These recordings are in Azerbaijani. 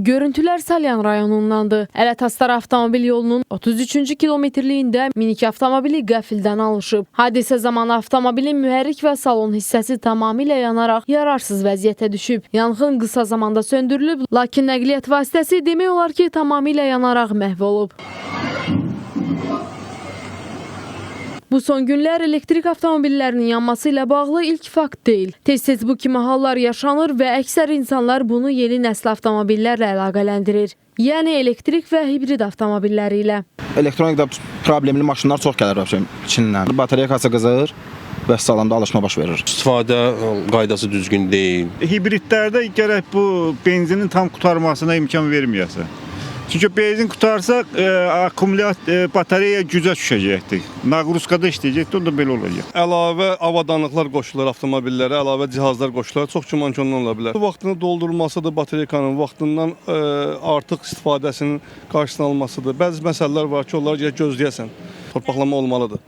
Görüntülər Salyan rayonundandır. Ələt-Astara avtomobil yolunun 33-cü kilometrliyində minik avtomobili qəfildən alışıb. Hadisə zamanı avtomobilin mühərrik və salon hissəsi tamamilə yanaraq yararsız vəziyyətə düşüb. Yanğın qısa zamanda söndürülüb, lakin nəqliyyat vasitəsi demək olar ki, tamamilə yanaraq məhv olub. Bu son günlər elektrik avtomobillərinin yanması ilə bağlı ilk fakt deyil. Tez-tez bu kimi hallar yaşanır və əksər insanlar bunu yeni nəsil avtomobillərlə əlaqələndirir. Yəni elektrik və hibrid avtomobilləri ilə. Elektronikdə problemli maşınlar çox gəlir vəbşə Çindən. Batareykası qızır və salamda alışma baş verir. İstifadə qaydası düzgün deyil. Hibridlərdə gərək bu benzinin tam qurtarmasına imkan verməyəsən. Çünki benzin qurtarsa batareya gücə düşəcəkdir. Naqruskada işləyəcəkdir, o da belə olacaq. Əlavə avadanlıqlar qoşulur avtomobillərə, əlavə cihazlar qoşulur. Çox güman ki, ondan ola bilər. Vaxtını doldurulmasıdır batareykanın, vaxtından artıq istifadəsinin qarşısını alınmasıdır. Bəzi məsələlər var ki, onları gərək gözləyəsən. Torpaqlama olmalıdır.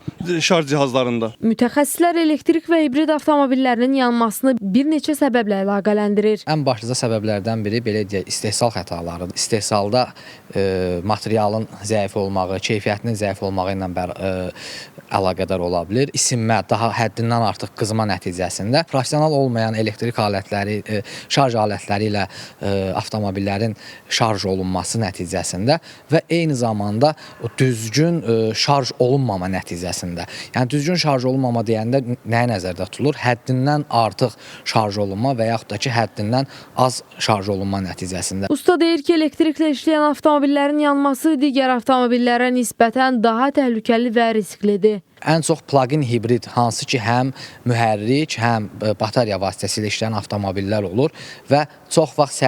Şarj cihazlarında. Mütəxəssislər elektrik və hibrid avtomobillərinin yanmasını bir neçə səbəblə əlaqələndirir. Ən başlıca səbəblərdən biri belə deyək, istehsal xətalarıdır. İstehsalda materialın zəif olmağı, keyfiyyətinin zəif olmağı ilə əlaqədar ola bilər. İsinmə, daha həddindən artıq qızma nəticəsində professional olmayan elektrik alətləri, şarj alətləri ilə avtomobillərin şarj olunması nəticəsində və eyni zamanda o düzgün şarj olunmama nəticəsində. Yəni düzgün şarj olunmama deyəndə nəyi nəzərdə tutulur? Həddindən artıq şarj olunma və yaxud da ki, həddindən az şarj olunma nəticəsində. Usta deyir ki, elektriklə işləyən avtomobillərin yanması digər avtomobillərə nisbətən daha təhlükəli və risklidir. Ən çox plug-in hibrid, hansı ki, həm mühərrik, həm batarya vasitəsilə işləyən avtomobillər olur və çox vaxt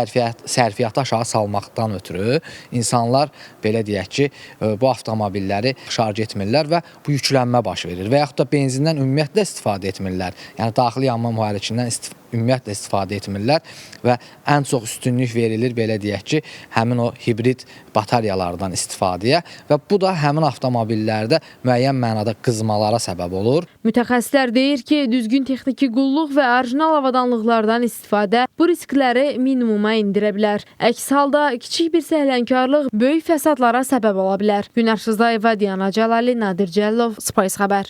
sərfiyyatı aşağı salmaqdan ötürü insanlar belə deyək ki, bu avtomobilləri şarj etmirlər və bu yüklənmə baş verir və yaxud da benzindən ümumiyyətlə istifadə etmirlər. Yəni daxili yanma mühərrikindən ümumiyyətlə istifadə etmirlər və ən çox üstünlük verilir belə deyək ki, həmin o hibrid bataryalardan istifadəyə və bu da həmin avtomobillərdə müəyyən mənada qızmalara səbəb olur. Mütəxəssislər deyir ki, düzgün texniki qulluq və orijinal avadanlıqlardan istifadə bu riskləri minimuma endirə bilər. Əks halda kiçik bir səhlənkarlıq böyük fəsadlara səbəb ola bilər. Günəş Rızayeva, Diana Cəlali, Nadir Cəllov, Space Xəbər.